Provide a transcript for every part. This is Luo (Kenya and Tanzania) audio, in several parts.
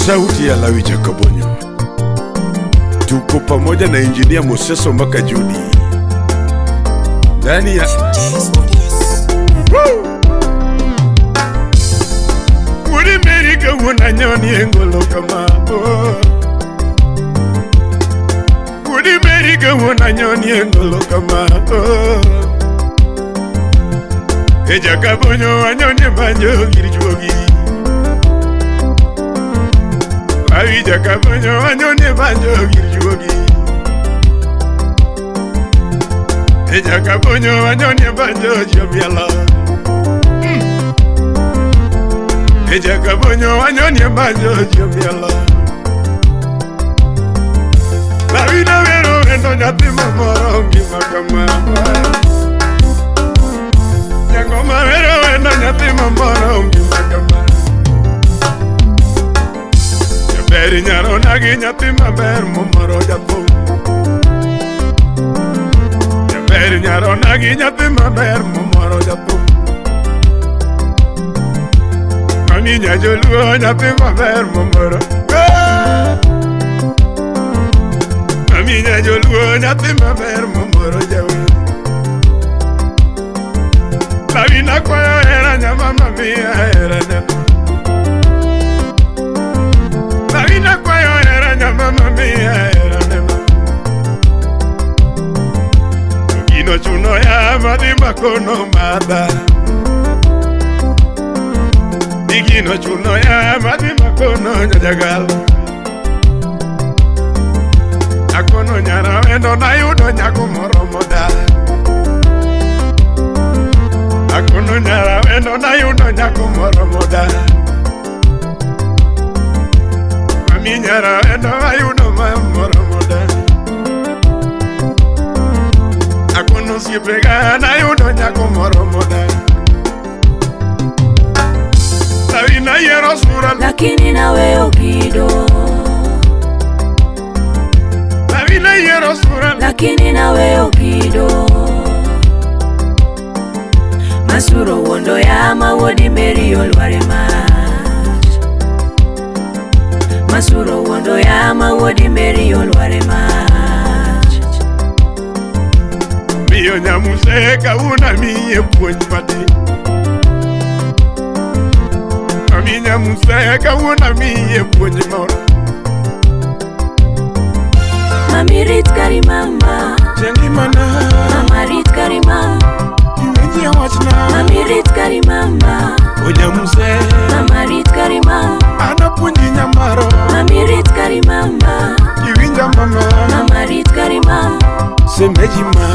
Sauti ya Lawi Jakabonyo. Tuko pamoja na Injinia Moseso Makajudi ndani ya Ulimerika unanyoni engolo kama Ulimerika unanyoni engolo kama Ejakabonyo anyoni banjo girijuogi Lawi Jakabonyo anyoni banjo girijuogi Ejakabonyo anyoni banjo jobiala Ejakabonyo anyoni banjo jobiala Lawi na wero endo nyathi mamoro ngima kama Nyangoma wero endo nyathi mamoro ngima kama Jaber nyaro nagi nyathi maber momoro jathum Jaber nyaro nagi nyathi maber momoro jathum Mami nyajoluo nyathi maber momoro Mami nyajoluo nyathi maber momoro jawer Lawi nakwayo hera nyamama miya hera neno Lawi nakwayo hera nyamama miya hera neno Gino chuno ya madhi makono madha Gino chuno ya madhi makono nyajagal Akono nyara wendo nayudo nyako moromo da Akono nyara wendo nayudo nyako moromo da Mami nyara wendo ayudo moromo da Akono siepega nayudo nyako moromo da Lawi nayiero sura lakini nawe okido Lawi nayiero sura lakini nawe okido Masuro wondo ya mawodi Meri olware mach Masuro wondo ya mawodi Meri olware mach Miyo nyamuse kawuono miye puonj matin Mami nyamuse kawuono miye puonj moro Mami rit kari mama Jangimana Mama rit kari mama Iwinji wachna Mami rit kari mama O nyamuse Mama rit kari mama An apuonji nyamaro Mami rit kari mama Iwinja mama Mama rit kari mama Semeji ma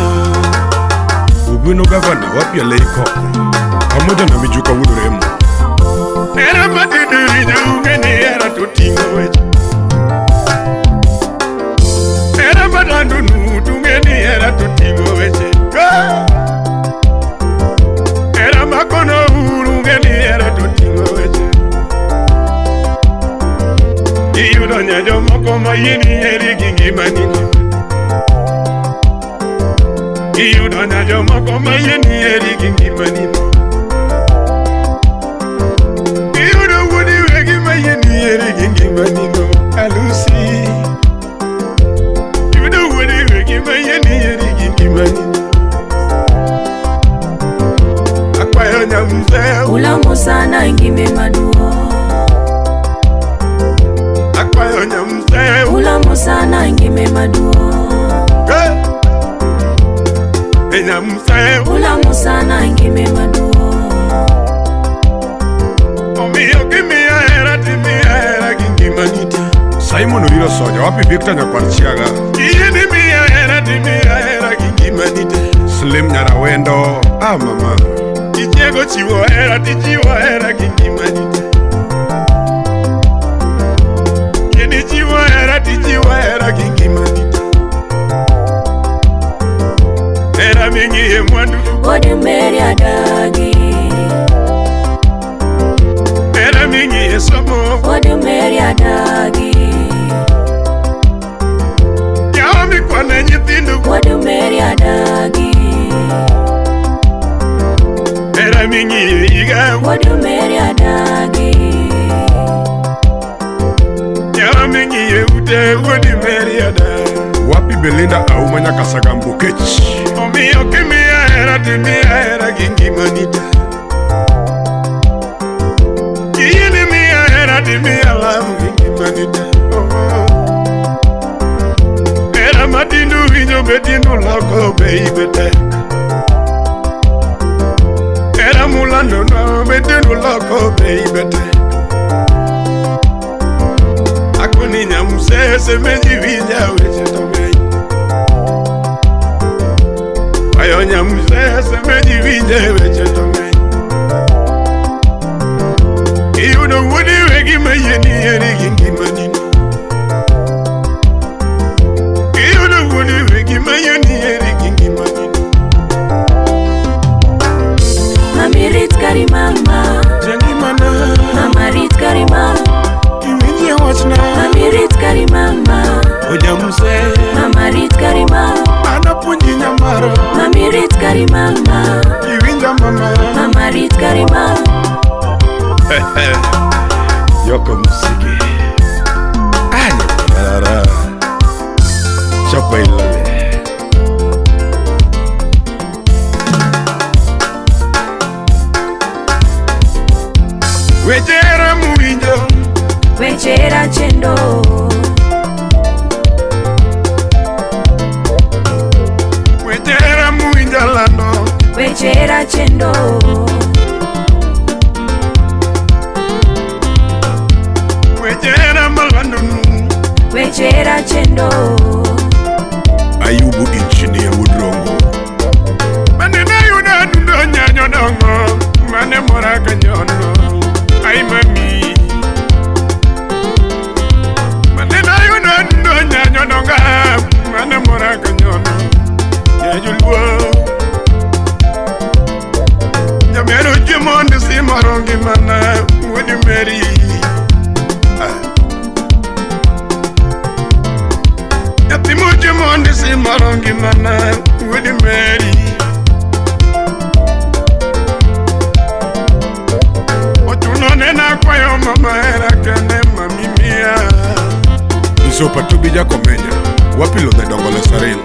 Ugwino gavana wapiele ikoko pamoja na mijuka wuod Remo Hera matidiri jaunge ni hera to ting'o weche Hera matandunu tung'e ni hera to ting'o weche Hera makono uru ng'e ni hera to ting'o weche Iyudo nya jomoko ma yie ni heri gi ngimani Iyudo nya jomoko ma yie ni heri gi ngimani Iyudo wuodi wegi ma yie ni heri gi ngimani no Alusi Iyudo wuodi wegi ma yie ni heri gi ngimani Akwayo nyamuse Ulamo sana ngime maduo Akwayo nyamuse Ulamo sana ngime maduo Nyamuse Ulamo sana ngime maduo Omiyo kimiya hera timiya hera gi ngimani te Simon Oriro Soja wapi Victor Nyakwar Chiaga Iyie ni miya hera timiya hera gi ngimani te Slim Nyarawendo ah mama Ichiego chiwo hera tichiwo hera gi ngimani te Iyie ni chiwo hera tichiwo hera gi ngimani te Hera ming'iye mwandu Wuod Meri adagi Hera ming'iye somo Wuod Meri adagi Yawa mikwane nyithindo Wuod Meri adagi Hera ming'iye higa Wuod Meri adagi te wuodi Mary ada. Wapi Belinda Auma nyaka Sagambo Kech. Omiyo kimiya hera timiya hera gi ngimani te. In imiya hera timiya love gi ngimani te. Hera matindu winjo be tindu loko be ibe tek. Hera mulando no be tindu loko be ibe tek. Akoni nyamusese meji winja weche to ng'eny. Ayo nyamusese meji winja weche to ng'eny. Iyudo wuodi wegi mayieni eri gi ngimani no. Iyudo wuodi wegi mayieni eri gi ngimani no. Mami rit kari mama. Jangimana. Mama rit kari mama. Iwinje wachna. Mami rit kari mama. Ojamuse. Mama rit kari mama. Anapuonji nyamaro. Mami rit kari mama. Iwinja mama. Mama rit kari mama. Yoko musiki. Anyo. Chapa ilale. Wechera muwinjo. Wechera chendo. Wechera muwinjo lando. Wechera chendo. Wechera malando nu. Wechera chendo. Ayubu engineer Wudrongo. Mane na yuda dundo nyanyo dongo. Mane mora kanyono. Ai mami. Mane na yuda dundo nyanyo donga. Mane mora kanyono. Nyajuluo. Nyamero chimondi si marongi mana. Wudi Mary. Nyathi mondi si marongi mana. Wudi Mary. Ochuno nena kwayo mama hera kende mami mia. Isopa tubi jakomenya. Wapi lodhe dongo le sarin.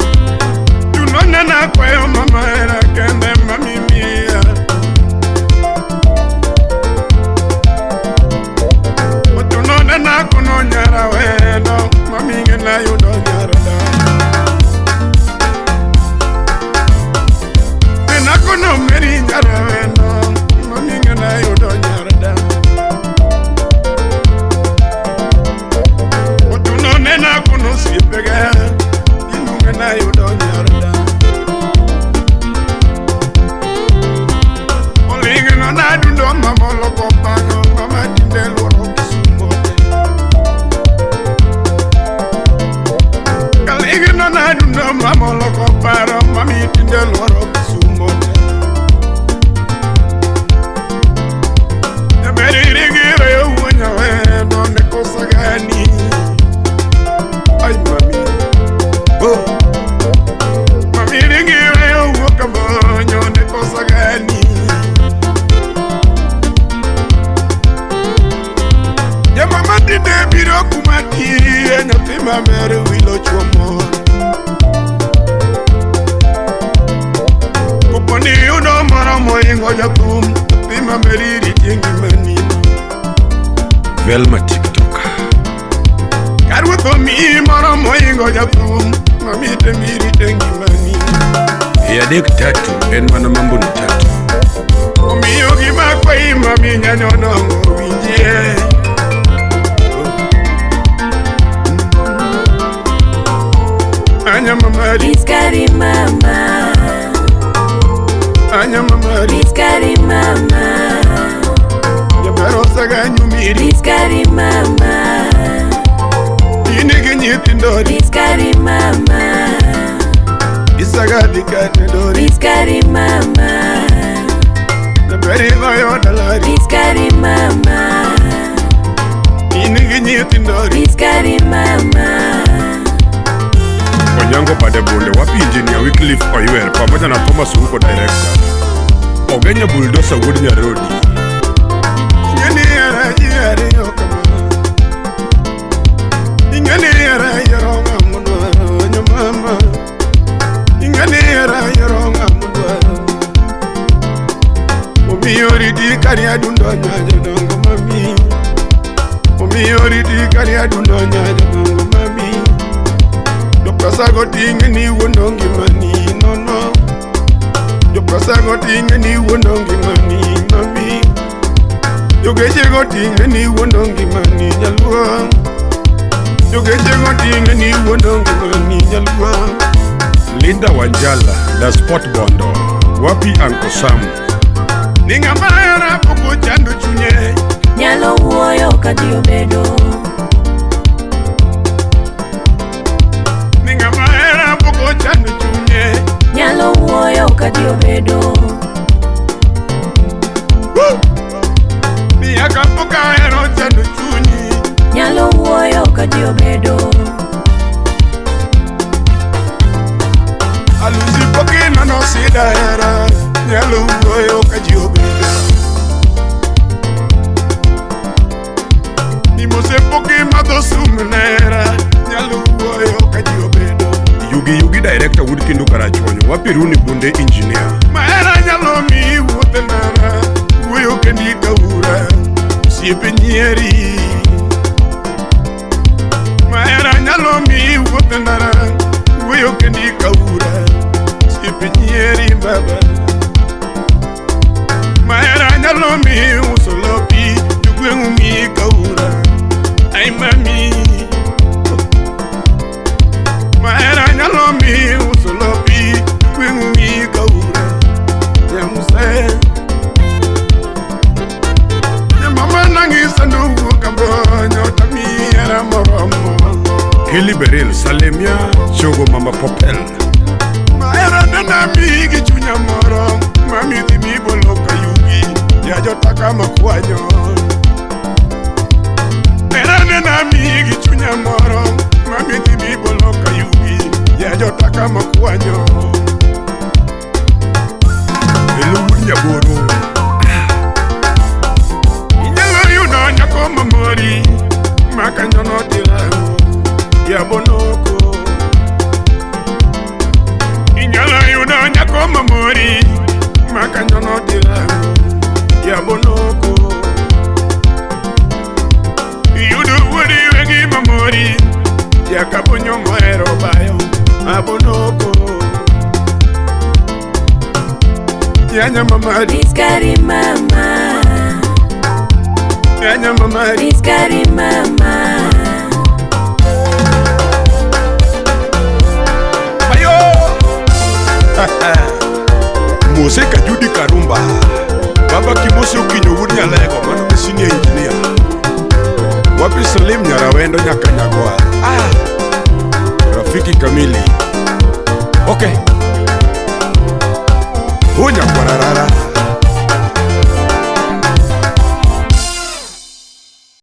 Chuno nena kwayo mama hera kende mami mia. Ochuno nena kuno nyara wendo. Mami ngena yudo nyara da. Nena kuno meri nyara wendo. Mami ngena yudo nyara da. Ochuno nena kuno siepega. Inu ngena yudo nyara da. Olingi no na dundo mama loko pango. Mama tinde luoro Kisumo te. Kalingi no na dundo mama loko paro. Mami tinde luoro Kisumo te. Nyameri ringi reyo wuonya wendo ne kosa gani. Ay mami. Oh. Mami ringi reyo wuoka bonyo ne kosa gani. Ya mama tinde biro kuma tiye nyathi maber wilo chuo mor. Kopo ni yudo moro mohingo jathum, nyathi maber iriti ngimani. Velma TikTok. Ka ruoth omiyi moro mohingo jathum, mami temi irite ngimani. E adek tatu en mana mambo ni tatu. Omiyo gima kwayi mami nyanyo dongo winjie. Anya mama Rit kari mama. Anya mama Rit kari mama. Nyamero saga nyumiri. Rit kari mama. In gi nyithindo ri. Rit kari mama. Isaga dhi kate dori. Rit kari mama. Nyamero idhoyo dalari. Rit kari mama. In gi nyithindo ri. Rit kari mama. Onyango Bade Bunde, wapi engineer Wycliffe Oywer pamoja na Thomas Huko director. Ogenya Bulldozer wuod Nyarodi. Ing'eni hera ji ariyo kama. Ing'eni hera oriti kari adundo nya jodongo mami. Omiyo oriti kari adundo nya jodongo mami. Jopesa go ting' ni wuondo ngimani nono. Jopesa go ting' ni wuondo ngimani mami. Jogeche go ting' ni wuondo ngimani nyaluo. Jogeche go ting' ni wuondo ngimani nyaluo. Linda Wanjala, the Sport Bondo. Wapi Uncle Sam. Ni ng'ama hera pok ochando chunye. Nyalo wuoyo ka ji obedo. Ni ng'ama hera pok ochando chunye. Nyalo wuoyo ka ji obedo. Miya pok ahero chando chunyi. Nyalo wuoyo ka ji obedo. Alusi pok inono sida hera. Nyalo wuoyo ka ji obedo. Ni mose pok imadho sum nera. Nyalo wuoyo ka ji obedo. Yugi Yugi director Wood Kindu Karachuonyo. Wapi Rooney Bunde engineer. Mahera nyalo miyi wuoth e ndara. Wuoyo kendi kaura. Osiepe nyieri. Mahera nyalo miyi wuoth e ndara. Wuoyo kendi kaura. Osiepe nyieri baba. Mahera nyalo miyi uso lopi. Jogweng' miyi kaura. Ai mami. Mahera nyalo miyi uso lopi. Jogweng' miyi kaura. Nyamuse. Nyamama nangi sanduku kabonyo tamiera moromo. Kelly Beril Salemia Chogo Mama Popel. Mahera nena miyi gi chunya moro. Mami dhi mibolo ka yugi. Ya jotaka makwanyo. Hera nena miyi gi chunya moro. Mami dhi mibolo ka yugi. Ya jotaka makwanyo. Elo wuod Nyaboro. Inyalo yudo nyako mamori. Makanyono tirango. Yabonoko. Inyalo yudo nyako mamori. Makanyono tirango. Yabonoko. Iyudo wuodi wegi mamori. Jakabonyo mohero bayo. Abonoko. Nyanya mamari. Iskari mama. Nyanya mamari. Iskari mama. Ayo. Mose Kajudi Karumba. Baba Kimose Okinyo wuod Nyalego mano be senior engineer. Wapi Salim Nyarawendo nyaka Nyagwa. Ah. Rafiki kamili. Okay. Hunya kwararara.